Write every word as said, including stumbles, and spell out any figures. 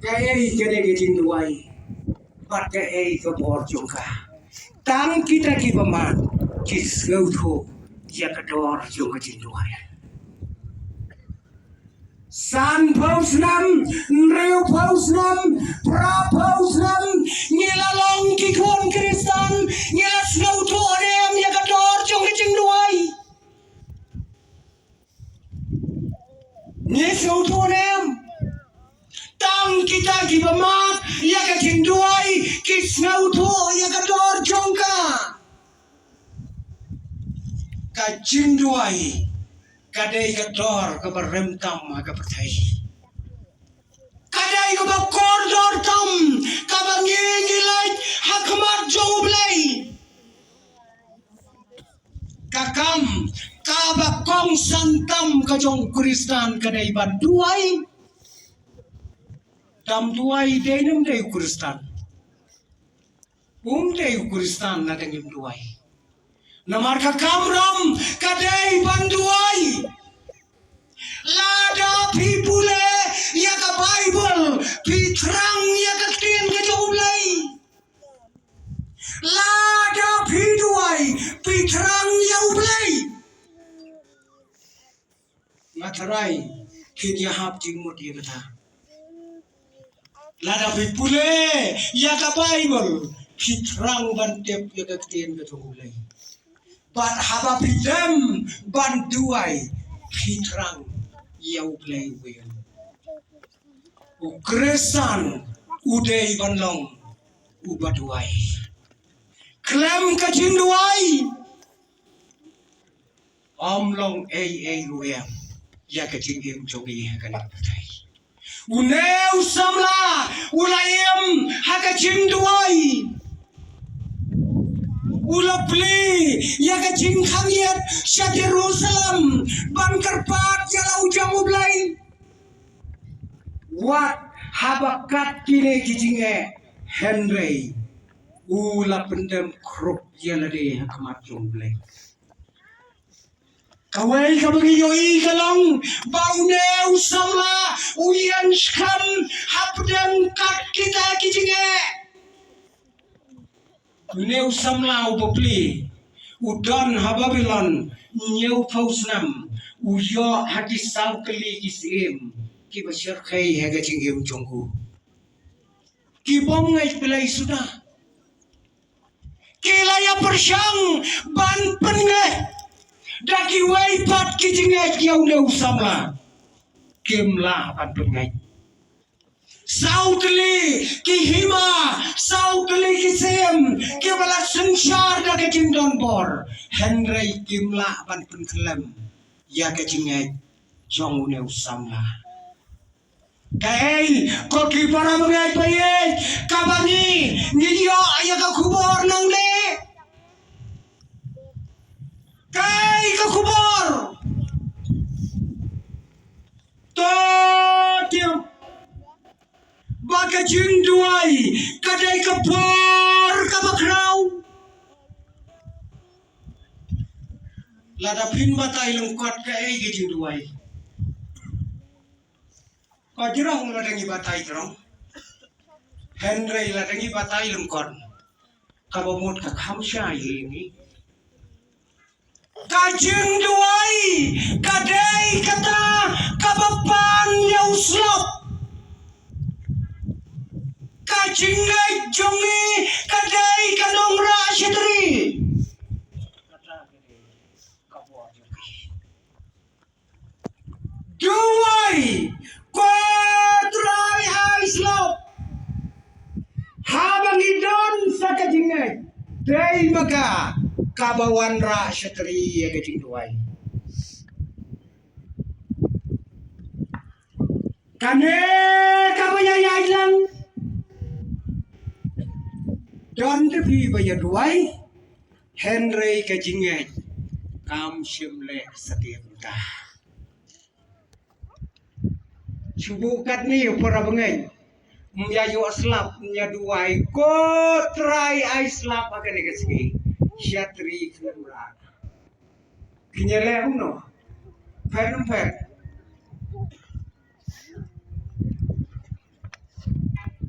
Kaei kane ka jingduwai bad kaei ka bor jong ka? Tang kita kiba mad ki sngewthuh ïa ka dor jong ka jingduwai. Sanphew snem, hynriewphew snem, phraphew snem, ngi la long ki khun Khristan, ngi la sngewthuh ne em ïa ka dor jong ka jingduwai? Ngi sngewthuh ne em? Tang kita kiba mad ïa ka jingduwai ki sngewthuh ïa ka dor jong ka. Ka jingduwai ka dei ka dor kaba rem tam ha ka pyrthei. Ka dei kaba kordor tam kaba ngi ngi leit ha khmat jong U Blei. Ka kam kaba kongsan tam ka jong u Khristan ka dei ban duwai. Dam duwai dei ne ym dei u Khristan? Um dei u Khristan lada ngim duwai. Namar ka kamram ka dei ban duwai. Lada phi pule ïa ka Baibl, phi thrang ïa ka ktien ka jong U Blei. Lada phi duwai, phi thrang ïa U Blei. Nga tharai phin ïahap jingmut ïa kata. Lada phi pule ïa ka Baibl, phi thrang ban tip ïa ka ktien ka jong U Blei. Bad haba phi dem ban duwai, phi thrang ïa U Blei u ïeng. U Khristan u dei ban long uba duwai. Khlem ka jingduwai, ym long ei ei ruh em ïa ka jingim jong ngi ha kane ka pyrthei. Une u samla u la im ha ka jingduwai. U la plie ïa ka jingkhang ïit sha Jerusalem ban kyrpad ïa la u jong U Blei. Wat haba kat kine ki jingeh, hynrei u la pyndem khrup ïa lade ha khmat jong U Blei. Kawei kaba ngi ïohi ka long ba une u samla u ïeng skhem hapdeng kat kita ki jingeh. Une u samla u bapli u don ha Babilon hynñiewphew snem, u ïoh ha ki saw tylli ki syiem kiba shyrkhei ha ka jingim jong u. Ki bym ngeit Blei suda. Ki la ïa pyrshang ban pynngeit da kiwei pat ki jingngeit ïa une u samla. Kim lah ban pynngeit. Saw tylli ki hima, saw tylli ki syiem kiba la synshar da ka jingdon bor, hynrei kim lah ban pynkhlem ïa ka jingngeit jong une u samla. Kaei ko ki para bangeit ba ïeit, kaba ngi ngi ïoh ïa ka khubor nangne? Kaei ka khubor? To tiap ba ka jingduwai ka dei ka por kaba khraw. Lada phin batai lyngkot, kaei ka jingduwai? Ka jrong lada ngi batai jrong. Hynrei lada ngi batai lyngkot, kaba mut ka kham shai ïa ngi. Ka jingduwai ka dei kata kaba pan ïa u slap. Ka jingngeit jong ngi ka dei ka nongrah shatri. Duwai, ko Trai ai slap. Haba ngi don sa ka jingngeit, dei ma ka kaba wanrah shatri ïa ka jingduwai. Kane kaba ïa ïaid lang. Don te phi ba ïa duwai, hynrei ka jingngeit kam shym leh satia kumta. Shu buh katne para bangeit. Ym ïa ïoh slap, ym ïa duwai, ko Trai ai slap ha kane ka sngi. Shatri khlem rah. Kin ïa leh kumno? Phet ym phet?